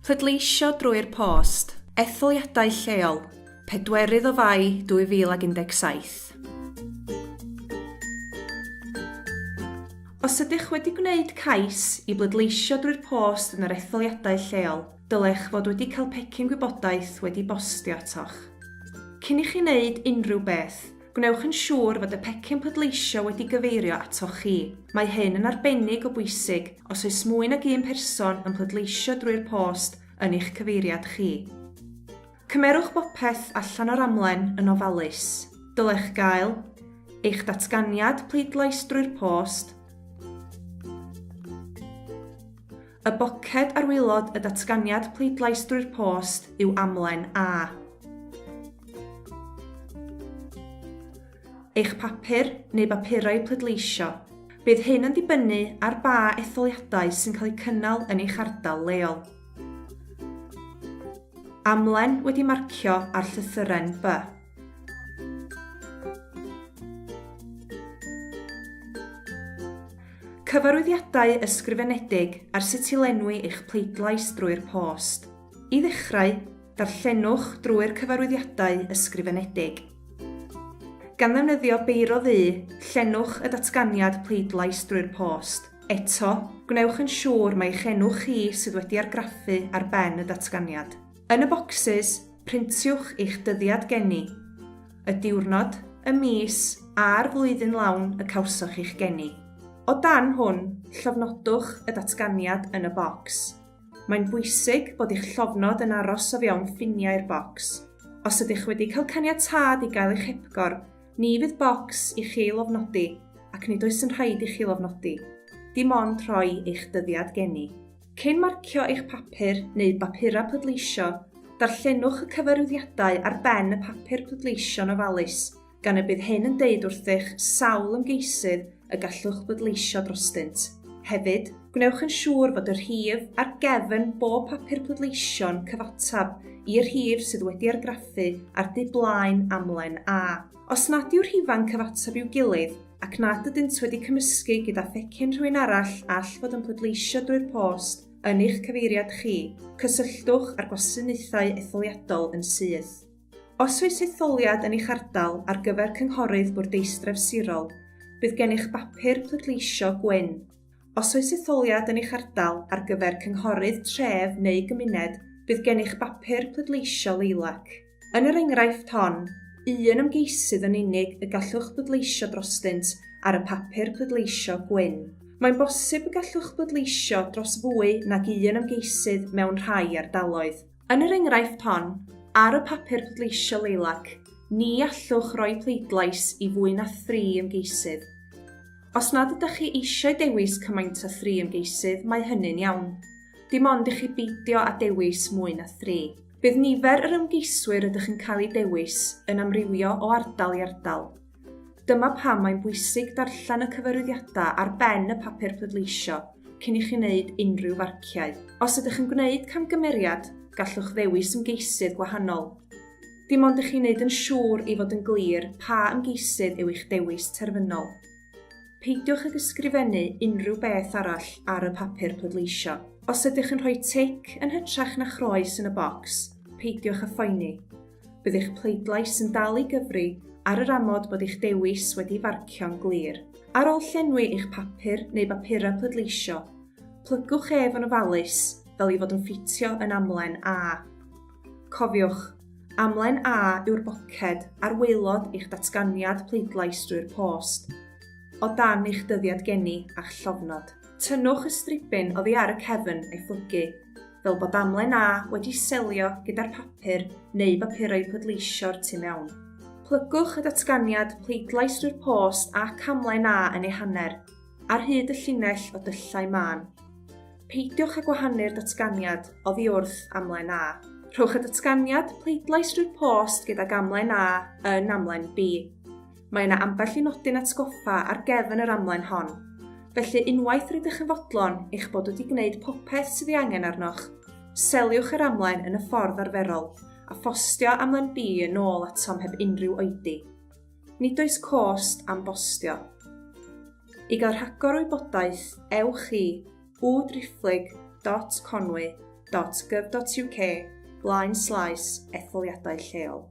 Pleidleisio drwy'r post, Etholiadau Lleol, Pedwerydd o Fai 2017. Os ydych wedi gwneud cais i bleidleisio drwy'r post yn yr etholiadau lleol, dylech fod wedi cael pecyn gwybodaeth wedi bostio atoch. Cyn i chi wneud unrhyw beth, Gwnewch yn siŵr fod y pecyn pleidleisio wedi gyfeirio atoch chi. Mae hyn yn arbennig o bwysig os oes mwy nag un person yn pleidleisio drwy'r post yn eich cyfeiriad chi. Cymerwch bopeth allan o'r amlen yn ofalus. Dylech gael eich datganiad pleidlais drwy'r post, Y boced ar waelod y datganiad pleidlais drwy'r post yw amlen A. Eich papur neu bapurau pleidleisio. Bydd hyn yn dibynnu ar ba etholiadau sy'n cael eu cynnal yn eich ardal leol. Amlen wedi marcio â'r llythyren B. Cyfarwyddiadau ysgrifenedig ar sut i lenwi eich pleidlais drwy'r post. I ddechrau, darllenwch drwy'r cyfarwyddiadau ysgrifenedig. Gan ddefnyddio beiro ddu, llenwch y datganiad pleidlais drwy'r post. Eto, gwnewch yn siŵr mai eich enw chi sydd wedi argraffu ar ben y datganiad. Yn y bocsys, printiwch eich dyddiad geni, y diwrnod, y mis a'r flwyddyn lawn y cawsoch eich geni. O dan hwn, llofnodwch y datganiad yn y bocs. Mae'n bwysig bod eich llofnod yn aros o fewn ffiniau'r bocs. Os ydych wedi cael caniatâd i gael eich hepgor, ni fydd bocs i chi ei lofnodi ac nid oes yn rhaid i chi lofnodi, dim ond rhoi eich dyddiad geni. Cyn marcio eich papur neu bapurau pleidleisio, darllenwch y cyfarwyddiadau ar ben y papur pleidleisio'n ofalus, gan y bydd hyn yn deud wrthych sawl ymgeisydd y gallwch bleidleisio drostynt. Hefyd, gwnewch yn siŵr fod y rhif ar gefn bob papur pleidleisio'n cyfateb i'r rhif sydd wedi argraffu ar du blaen amlen A. Os nad yw'r rhifau'n cyfateb i'w gilydd, ac nad ydynt wedi cymysgu gyda phecyn rhywun arall all fod yn pleidleisio drwy'r post yn eich cyfeiriad chi, cysylltwch â'r gwasanaethau etholiadol yn syth. Os oes etholiad yn eich ardal ar gyfer cynghorydd bwrdeistref sirol, bydd gennych bapur pleidleisio gwyn. Os oes etholiad yn eich ardal ar gyfer cynghorydd tref neu gymuned, bydd gennych bapur pleidleisio leilac. Yn yr enghraifft hon, un ymgeisydd yn unig y gallwch bleidleisio drostynt ar y papur pleidleisio gwyn. Mae'n bosib y gallwch bleidleisio dros fwy nag un ymgeisydd mewn rhai ardaloedd. Yn yr enghraifft hon, ar y papur pleidleisio leilac, ni allwch roi pleidlais i fwy na thri ymgeisydd. Os nad ydych chi eisiau dewis cymaint â thri ymgeisydd, mae hynny'n iawn. Dim ond i chi beidio â dewis mwy na thri. Bydd nifer yr ymgeiswyr rydych yn cael eu dewis yn amrywio o ardal i ardal. Dyma pam mae'n bwysig darllen y cyfarwyddiadau ar ben y papur pleidleisio cyn i chi wneud unrhyw farciau. Os ydych yn gwneud camgymeriad, gallwch ddewis ymgeisydd gwahanol. Dim ond i chi wneud yn siŵr ei fod yn glir pa ymgeisydd yw eich dewis terfynol. Peidiwch ag ysgrifennu unrhyw beth arall ar y papur pleidleisio. Os ydych yn rhoi tic yn hytrach na chroes yn y bocs, peidiwch â phoeni. Bydd eich pleidlais yn dal i gyfri ar yr amod bod eich dewis wedi farcio'n glir. Ar ôl llenwi eich papur neu bapurau pleidleisio, plygwch ef yn ofalus fel ei fod yn ffitio yn amlen A. Cofiwch, amlen A yw'r boced ar waelod eich datganiad pleidlais drwy'r post, o dan eich dyddiad geni a'ch llofnod. Tynnwch y stribyn oddi ar y cefn a'i phlygu, fel bod amlen A wedi selio gyda'r papur neu bapurau pleidleisio'r tu mewn. Plygwch y datganiad pleidlais drwy'r post ac amlen A yn ei hanner, ar hyd y llinell o dyllau mân. Peidiwch â gwahanu'r datganiad oddi wrth amlen A. Rhowch y datganiad pleidlais drwy'r post gydag amlen A yn amlen B. Mae yna ambell i nodyn atgoffa ar gefn yr amlen hon. Felly unwaith rydych yn fodlon eich bod wedi gwneud popeth sydd ei angen arnoch, seliwch yr amlen yn y ffordd arferol a phostio amlen B yn ôl atom heb unrhyw oedi. Nid oes cost am bostio. I gael rhagor o wybodaeth, ewch i www.driphlyg.conwy.uk. www.gov.uk blaen slaes etholiadau lleol.